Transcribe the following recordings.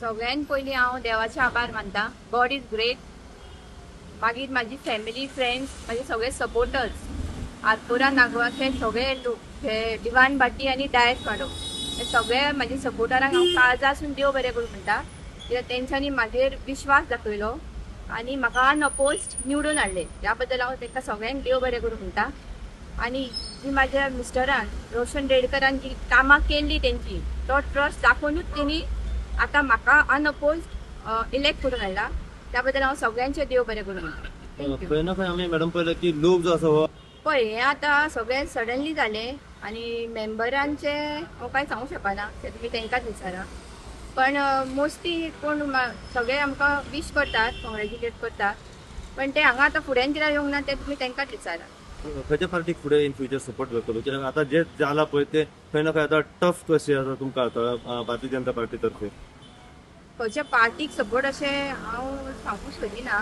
सगळ्यान पयलीं हांव देवाचे आभार मानता. गॉड is great. मागीर म्हाजी फॅमिली, फ्रेंड्स, म्हाजे सगळे सपोर्टर्स, आरपोरा नागवाचे सगळे लोक, हे दिवान भाटी आनी डायस वाडो, हे सगळे म्हाजे सपोर्टरांक हांव काळजासून देव बरें करूं म्हणटा, कित्याक तेंच्यांनी म्हाजेर विश्वास दाखयलो आनी म्हाका अनअपोज्ड निवडून हाडलें. ह्या बद्दल हांव तांकां सगळ्यांक देव बरें करूं म्हणटा. आनी जी म्हाज्या मिस्टरान रोशन रेडकरान जी कामां केल्ली तेंची, तो ट्रस्ट दाखोवनूच तेणी आतां म्हाका अनअपोज्ड इलेक्ट करून हाडला. त्या बद्दल हांव सगळ्यांचें देव बरें करूं म्हणटा. Thank you. खंय ना खंय आमी मॅडम पळयलें की लोक जो आसा हो पळय, हें आतां सगळें सडनली जालें आनी मेंबरांचें हांव कांय सांगूंक शकना, तें तुमी तांकांच विचारा. पण मोस्टली कोण सगळे आमकां विश करतात, कॉंग्रेच्युलेट करतात, पण ते हांगा आतां फुड्यान कित्याक येवंक ना तें तुमी तांकांच विचारा. खंयच्या पार्टीक फुडें इन फ्युचर सपोर्ट करतलो? कित्याक आतां जे जाला पळय ते खंय ना खंय आतां टफ कशें आसा तुमकां आतां भारतीय जनता पार्टी तर्फे? खंयच्या पार्टीक सपोर्ट अशें हांव सांगूंक सोदिना,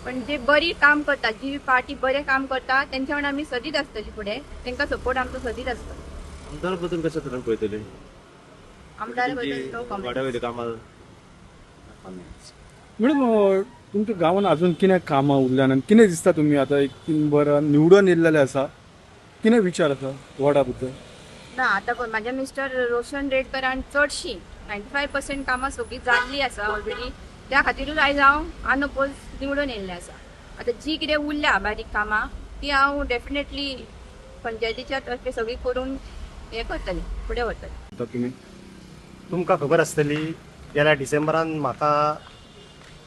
पण जे बरी काम करता, जी पार्टी बरें काम करता तेंच्या वांगडा आमी सदींच आसतली फुडें, तांकां सपोर्ट आमचो सदींच आसतलो. आमदार बद्दल कशें तरेन पळयतले? आमदार बद्दल नो वाड्या कॉमेंट. वयली कामां. मॅडम, तुमच्या गांवान अजून कितें कामां उरल्यान आनी कितें दिसता तुमी आतां एक 3 वरां निवडून येयल्लेले आसा, कितें विचार आसा वॉर्डा बद्दल? ना, आतां पळय म्हाज्या मिस्टर रोशन रेडकरान चडशीं 95% कामां सगळीं जाल्लीं आसा ऑलरेडी, त्या खातीरूच आयज हांव अनअपोज निवडून येयल्लें आसा. आतां जी कितें उरल्या बारीक कामां ती हांव डेफिनेटली पंचायतीच्या तर्फे सगळीं करून हें करतलें, फुडें व्हरतलें. आतां तुमी तुमकां खबर आसतली गेल्या डिसेंबरान म्हाका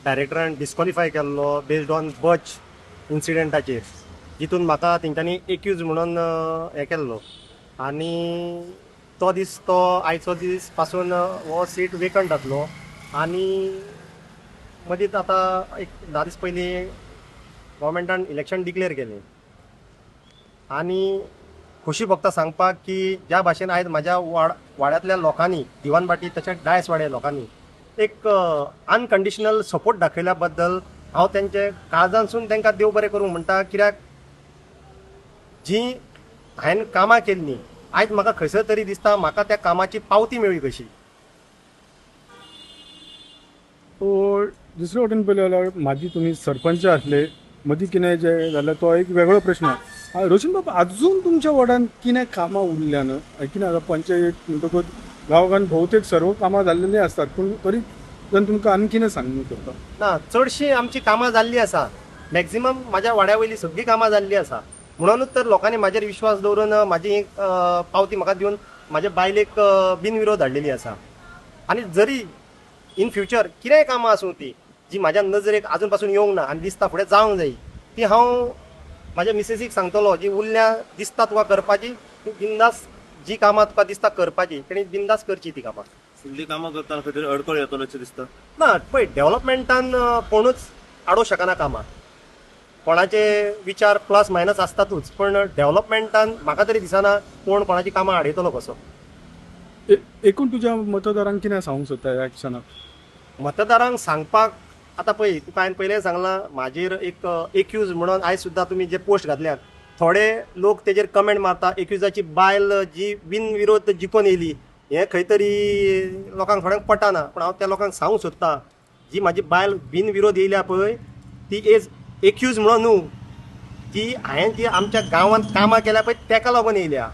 डायरेक्टरान डिस्कॉलिफाय केल्लो बेस्ड ऑन बच इन्सिडंटाचेर, जितून म्हाका तेंच्यांनी एक्यूज म्हणून हें केल्लो आनी तो दीस तो आयचो दीस पासून हो सीट वेकंट जातलो. आनी मदींच आतां एक 10 दीस पयलीं गोवोरमेंटान इलेक्शन डिक्लेर केलें आनी खोशी भोगता सांगपाक की ज्या भाशेन आयज म्हाज्या वाड्यांतल्या लोकांनी, दिवानभाटी तशेंच डायस वाड्या लोकांनी एक अनकंडिशनल सपोर्ट दाखयल्या बद्दल हांव तेंचे काळजांतसून तांकां देव बरें करूं म्हणटा. कित्याक जी हांवें कामां केल्लीं आयज म्हाका खंयसर तरी दिसता म्हाका त्या कामाची पावती मेळ्ळी कशी. दुसरे वटेन पळयलें जाल्यार माजी तुमी सरपंच आसले, मदीं कितें जें जालें तो एक वेगळो प्रश्न. रोशन बाब, अजून तुमच्या वॉर्डान कितें कामां उरल्या न्हू? कितें आतां पंचायत म्हणटकूच गांवगान भोवतेक सर्व कामां जाल्लेलीं आसतात, पूण तरी जर तुमकां आनी कितें सांगूंक सोदता? ना, चडशीं आमची कामां जाल्लीं आसा, मॅक्झिमम म्हाज्या वाड्या वयली सगळीं कामां जाल्लीं आसा, म्हणूनच तर लोकांनी म्हाजेर विश्वास दवरून म्हाजी पावती म्हाका दिवन म्हाज्या बायलेक बिनविरोध हाडलेली आसा. आनी जरी इन फ्युचर कितेंय कामां आसूं ती जी म्हाज्या नजरेक आजून पासून येवंक ना आनी दिसता फुडें जावंक जाय, ती हांव म्हाज्या मिसेसीक सांगतलो, जी उरल्या दिसता तुका करपाची ती बिंदास, जी कामां तुका दिसता करपाची तेणी बिंदास करची ती कामां. फुडलीं कामां करतना खंय तरी अडखळ येतलो अशें दिसता? ना, पळय डेव्हलपमेंटान कोणूच आडोवंक शकना कामां, कोणाचे विचार प्लस मायनस आसतातूच, पण डेव्हलपमेंटान म्हाका तरी दिसना कोण कोणाची कामां आडयतलो कसो. एकूण तुज्या मतदारांक कितें सांगूंक सोदता ह्या क्षणाक? मतदारांक सांगपाक आतां पळय तुका हांवें पयलें सांगलां, म्हाजेर एक एक्यूज म्हणून आयज सुद्दां तुमी जे पोस्ट घातल्यात थोडे लोक तेजेर कमेंट मारता, एक्यूजाची बायल जी बिनविरोध जिखून येयली हें खंय तरी लोकांक थोड्यांक पटना, पूण हांव त्या लोकांक सांगूंक सोदता जी म्हाजी बायल बिनविरोध येयल्या पळय ती एज एक्यूज म्हणून न्हू, ती हांवें जी आमच्या गांवांत कामां केल्या पळय तेका लागून येयल्या.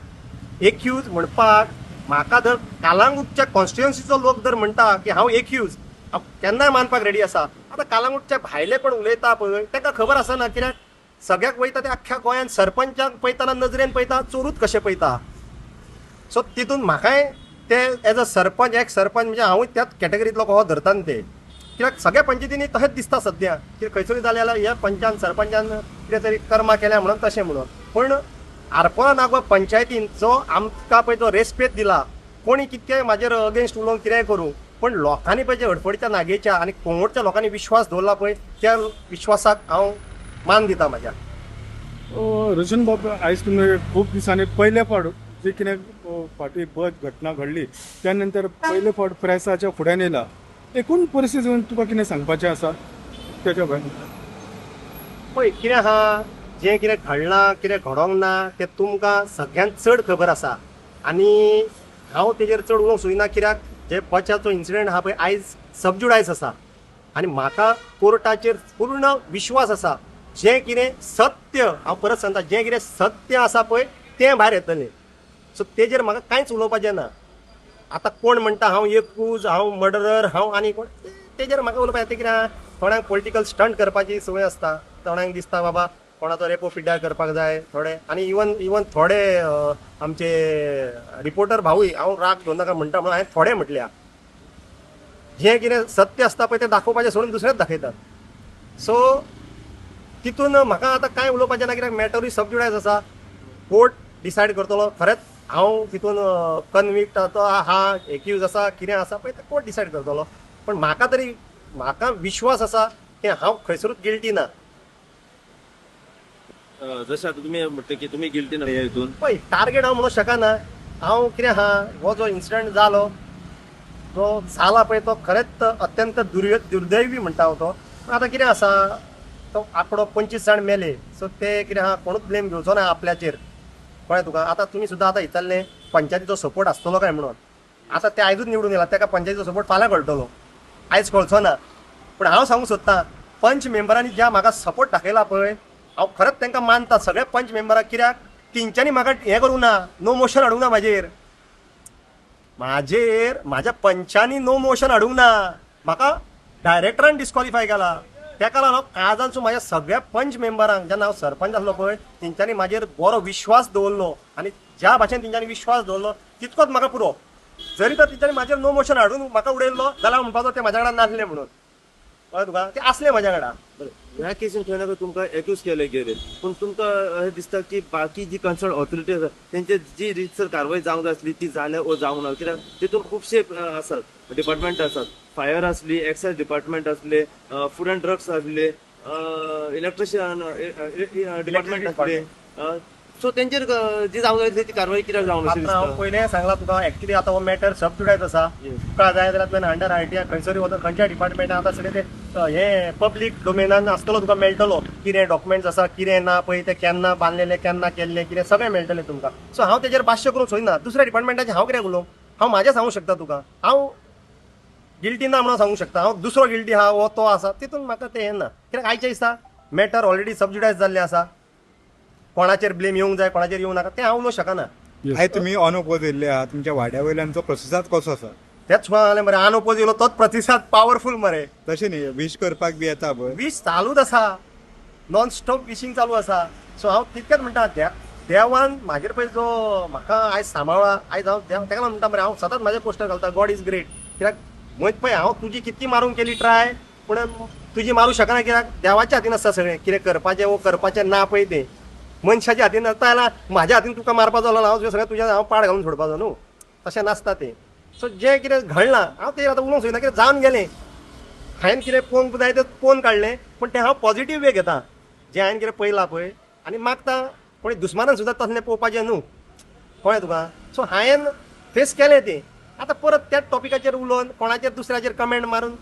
एक्यूज म्हणपाक म्हाका जर कालांगूटच्या कॉन्स्टिट्युएन्सीचो लोक जर म्हणटा की हांव एक्यूज, हांव केन्नाय मानपाक रेडी आसा. आतां कालांगूटच्या भायले पण उलयता पळय तांकां खबर आसना, कित्याक सगळ्याक वयता ते अख्ख्या गोंयांत सरपंचाक पळयतना नजरेन पळयता, चोरूच कशें पळयता. सो तितून म्हाकाय ते एज अ सरपंच, एक सरपंच म्हणजे हांवूय त्याच कॅटेगरींतलो कसो धरता न्ही ते, कित्याक सगळ्या पंचायतींनी तशेंच दिसता सद्या की खंयसरूय जालें जाल्यार ह्या पंचान सरपंचान कितें तरी कर्मां केल्या म्हणून तशें म्हणून. पूण आरपोरा नागवा पंचायतीन जो आमकां पळय जो रेस्पेद दिला, कोणी कितकें म्हाजेर अगेन्स्ट उलोवंक कितेंय करूं, पूण लोकांनी पळय जे हडफडच्या नागेच्या आनी कोंगोटच्या लोकांनी विश्वास दवरला पळय त्या विश्वासाक हांव मान दिता म्हाज्या. रोशन बाब, आयज तुमी खूब दिसांनी पयले फावट जे कितें फाटीं बद घटना घडली त्या नंतर पयले फावट प्रेसाच्या फुड्यान येयला, एकूण परिस्थिती तुका कितें सांगपाचें आसा तेच्या भायर? पळय कितें आहा, जें कितें घडलां कितें घडोंक ना तें तुमकां सगळ्यांत चड खबर आसा आनी हांव तेजेर चड उलोवंक सोदिना, कित्याक जे पचाचो इन्सिडंट आहा पळय आयज सबज्युडायज आसा आनी म्हाका कोर्टाचेर पूर्ण विश्वास आसा. जें कितें सत्य, हांव परत सांगता, जें कितें सत्य आसा पळय तें भायर येतलें. सो तेजेर म्हाका कांयच उलोवपाचें ना. आतां कोण म्हणटा हांव एकूज, हांव मर्डरर, हांव आनी कोण, तेजेर म्हाका उलोवपाचें. तें कितें थोड्यांक पॉलिटिकल स्टंट करपाची संवय आसता, थोड्यांक दिसता बाबा कोणाचो रेपो पिड्ड्यार करपाक जाय थोडे. आनी इवन थोडे आमचे रिपोर्टर भावूय, हांव राग घेवन नाका म्हणटा म्हणून हांवें थोडे म्हटल्या, जें कितें सत्य आसता पळय तें दाखोवपाचें सोडून दुसरेंच दाखयतात. सो तितून म्हाका आतां कांय उलोवपाचें ना, कित्याक मॅटरूय सबज्युडायज आसा. कोर्ट डिसायड करतलो खरेंच हांव तितून कन्विक्ट तो आहा, एक्यूज आसा, कितें आसा पळय तें कोर्ट डिसायड करतलो. पण म्हाका तरी म्हाका विश्वास आसा की हांव खंयसरूच गिल्टी ना. जशें आतां तुमी म्हणटा की तुमी गिल्टी ना ह्या हितून, पळय टार्गेट हांव म्हणूंक शकना. हांव कितें आहा, हो जो इन्सिडंट जालो जो जाला पळय तो खरेंच अत्यंत दुर्दैवी म्हणटा हांव तो. पूण आतां कितें आसा, तो आंकडो 25 जाण मेले, सो ते कितें आहा कोणूच ब्लेम घेवचो ना आपल्याचेर. कळ्ळें तुका? आतां तुमी सुद्दां आतां विचारलें पंचायतीचो सपोर्ट आसतलो काय म्हणून. आतां ते आयजूच निवडून येयला, ताका पंचायतीचो सपोर्ट फाल्यां कळटलो, आयज कळचो ना. पूण हांव सांगूंक सोदतां, पंच मेंबरांनी ज्या म्हाका सपोर्ट दाखयला पळय, हांव खरेंच तांकां मानता सगळ्या पंच मेंबरांक. कित्याक तेंच्यांनी म्हाका हें करूंक ना, नो मोशन हाडूंक ना म्हाजेर, म्हाजेर म्हाज्या पंचांनी नो मोशन हाडूंक ना, म्हाका डायरेक्टरान डिस्कॉलिफाय केला. तेका लागून हांव काळजानसून म्हाज्या सगळ्या पंच मेंबरांक, जेन्ना हांव सरपंच आसलो पळय, तेंच्यांनी म्हाजेर बरो विश्वास दवरलो आनी ज्या भाशेन तेंच्यांनी विश्वास दवरलो तितकोच म्हाका पुरो. जरी तर तेंच्यांनी म्हाजेर नो मोशन हाडून म्हाका उडयल्लो जाल्यार म्हणपाचो ते म्हाज्या वांगडा नासले म्हणून. कळ्ळें तुका? ते आसले म्हाज्या वांगडा. बरें, ह्या केसीन खंय ना खंय तुमकां एक्यूज केले गेले, पूण तुमकां अशें दिसता की बाकी जी कन्सर्न ऑथॉरिटी आसा तेंचे जी रितसर कारवाय जावंक जाय आसली ती जाल्या ओ जावंक ना? कित्याक तितून खुबशे आसात डिपार्टमेंट आसात, फायर आसली, एक्सायज डिपार्टमेंट आसले, फूड अँड ड्रग्स आसले, इलेक्ट्रिशियन डिपार्टमेंट आसले, सो तेंचेर जी जावंक जाय आसली ती कारवाय कित्याक जावंक ना अशें आतां हांव दिसता? पयलें सांगलां तुका, एक्चुअली आतां हो मॅटर सबज्युडायज आसा. तुका जाय जाल्यार तुवें अंडर आरटीआय खंयसरूय वचून खंयच्या डिपार्टमेंटान आतां सगळें ते हे पब्लीक डोमेनान आसतलो, तुका मेळटलो कितें डॉक्युमेंट्स आसा कितें ना पळय, ते केन्ना बांदलेले केन्ना केल्ले कितें सगळें मेळटलें तुमकां. सो हांव तेजेर भाश्य करूंक सोदिना. दुसऱ्या डिपार्टमेंटाचें हांव कित्याक उलोवं? हांव म्हाजें सांगूंक शकता तुका, हांव गिल्टी ना म्हणून सांगूंक शकता. हांव दुसरो गिल्टी आहा वो तो आसा तितून म्हाका तें हें ना. कित्याक आयच्या दिसा मॅटर ऑलरेडी सबज्युडायज जाल्लें आसा, कोणाचेर ब्लेम येवंक जाय कोणाचेर येवंक नाका तें हांव उलोवंक शकना. आयज तुमी अनओपोज येयल्ले आहा, तुमच्या वाड्या वयल्यांचो प्रतिसाद कसो आसा? तेच सांगलें मरे, अनओपोज येयलो तोच प्रतिसाद पावरफूल मरे. तशें न्ही, वीश करपाक बी येता पळय, वीश चालूच आसा, नॉन स्टॉप विशींग चालू आसा. सो हांव तितकेंच म्हणटा, देवान म्हाजेर पळय जो म्हाका आयज सांबाळ्ळा, आयज हांव देव तेका लागून म्हणटा मरे, हांव सदांच म्हाजेर पोस्टर घालता गॉड is great. कित्याक मग पळय हांव तुजी कितली मारूंक केली ट्राय, पूण तुजी मारूंक शकना, कित्याक देवाच्या हातीन आसता सगळें, कितें करपाचें वो करपाचें ना पळय तें मनशाच्या हातीन आसता. जाल्यार म्हाज्या हातीन तुका मारपाचो जालो हांव सगळें तुज्या हांव पाड घालून सोडपाचो न्हू, तशें नासता तें. सो जें कितें घडलां हांव तें आतां उलोवंक सोदिना, कितें जावन गेलें. हांवें कितें पळोवंक जाय तें पळोवन काडलें, पूण तें हांव पॉझिटीव वे घेता. जें हांवें कितें पळयलां पळय आनी मागता कोणी दुस्मानान सुद्दां तसलें पळोवपाचें न्हू, कळ्ळें तुका? सो हांवें फेस केलें तें. आतां परत त्याच टॉपिकाचेर उलोवन कोणाचेर दुसऱ्याचेर कमेंट मारून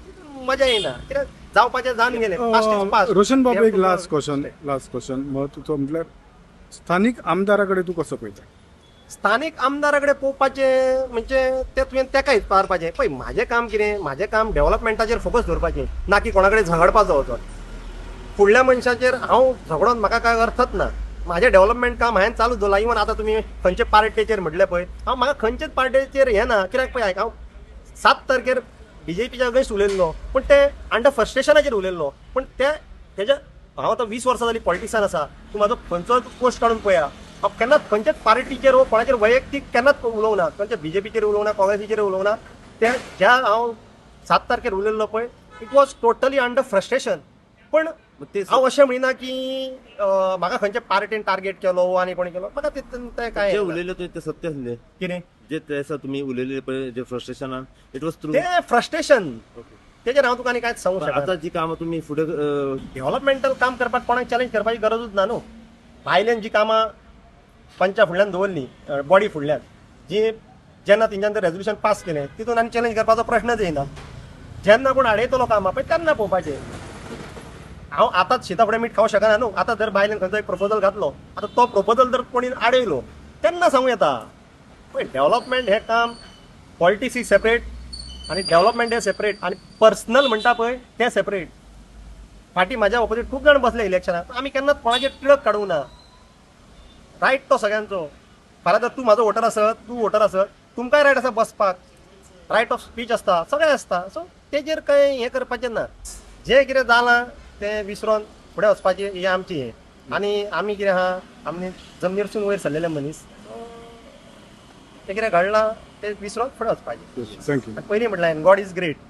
मजा येना, कित्याक जावपाचें जावन गेलें. Past is past. Roshan बाब, एक लास्ट क्वेश्चन, लास्ट क्वेश्चन तुजो म्हटल्यार स्थानीक आमदारा कडेन तूं कसो पळयता? स्थानीक आमदारा कडेन पळोवपाचें म्हणजे तें तुवें तेका विचारपाचें. पळय म्हाजें काम कितें, म्हाजें काम डेव्हलपमेंटाचेर फोकस दवरपाचें, ना की कोणा कडेन झगडपाचो वचोन. फुडल्या मनशाचेर हांव झगडोन म्हाका कांय अर्थच ना. म्हाजें डेव्हलपमेंट काम हांवें चालू दवरलां. इवन आतां तुमी खंयचे पार्टेचेर म्हटलें पळय, हांव म्हाका खंयचेच पार्टेचेर हें ना. कित्याक पळय हांव 7 तारखेर बीजेपीच्या अगेन्स्ट उलयल्लो, पूण ते अंडर फ्रस्ट्रेशनाचेर उलयल्लो. पूण ते तेज्या हांव आतां 20 वर्सां जालीं पॉलिटिक्सान आसा, तूं म्हाजो खंयचो पोस्ट काडून पळया, हांव केन्नाच खंयच्याच पार्टीचेर वो कोणाचेर वैयक्तीक केन्नाच उलोवंक ना, खंयच्या बीजेपीचेर उलोवंक ना, काँग्रेसीचेर उलोवंक ना. ते ज्या हांव 7 तारखेर उलयल्लो पळय, it was totally under frustration. पूण हांव अशें म्हणिना की म्हाका खंयच्या पार्टीन टार्गेट केलो आनी कोणी केलो, म्हाका तितून तें कांय जे उलयले ते सत्य आसले कितें जे ते आसा तुमी उलयले पळय, जे फ्रस्ट्रेशनान, it was true तें फ्रस्ट्रेशन, तेजेर हांव तुका आनी कांयच सांगूंक शकना. आतां जी कामां तुमी फुडें डेव्हलपमेंटल काम करपाक कोणाक चॅलेंज करपाची गरजूच ना न्हू. भायल्यान जी कामां पंचा फुडल्यान दवरली, बॉडी फुडल्यान जी जेन्ना तेंच्यान रेजोल्युशन पास केलें तितून आनी चॅलेंज करपाचो प्रश्नच येयना. जेन्ना कोण आडयतलो कामां पळय तेन्ना पळोवपाचें. हांव आतांच शिता फुडें मीठ खावंक शकना न्हू. आतां जर बायलेन खंयचो एक प्रपोजल घातलो, आतां तो प्रपोजल जर कोणी आडयलो तेन्ना सांगूं येता. पळय डेव्हलपमेंट हें काम, पॉलिटिक्स is separate, आनी डेव्हलपमेंट हें सेपरेट आनी पर्सनल म्हणटा पळय तें सेपरेट. फाटीं म्हाज्या ऑपोजीट खूब जाण बसले इलेक्शनाक, आमी केन्नाच कोणाचेर टिळक काडूंक ना. रायट तो सगळ्यांचो. फाल्यां जर तूं म्हाजो वोटर आसत, तूं वोटर आसत, तुमकांय रायट आसा बसपाक, रायट ऑफ स्पीच आसता, सगळें आसता. सो तेजेर कांय हें करपाचें ना. जें कितें जालां तें विसरोन फुडें वचपाचें हें आमचें हें. आनी आमी कितें आहा, आमी जमनीरसून वयर सरलेले मनीस, तें कितें घडलां तें विसरोन फुडें वचपाचें. Thank you. पयलीं म्हटलें, गॉड is great.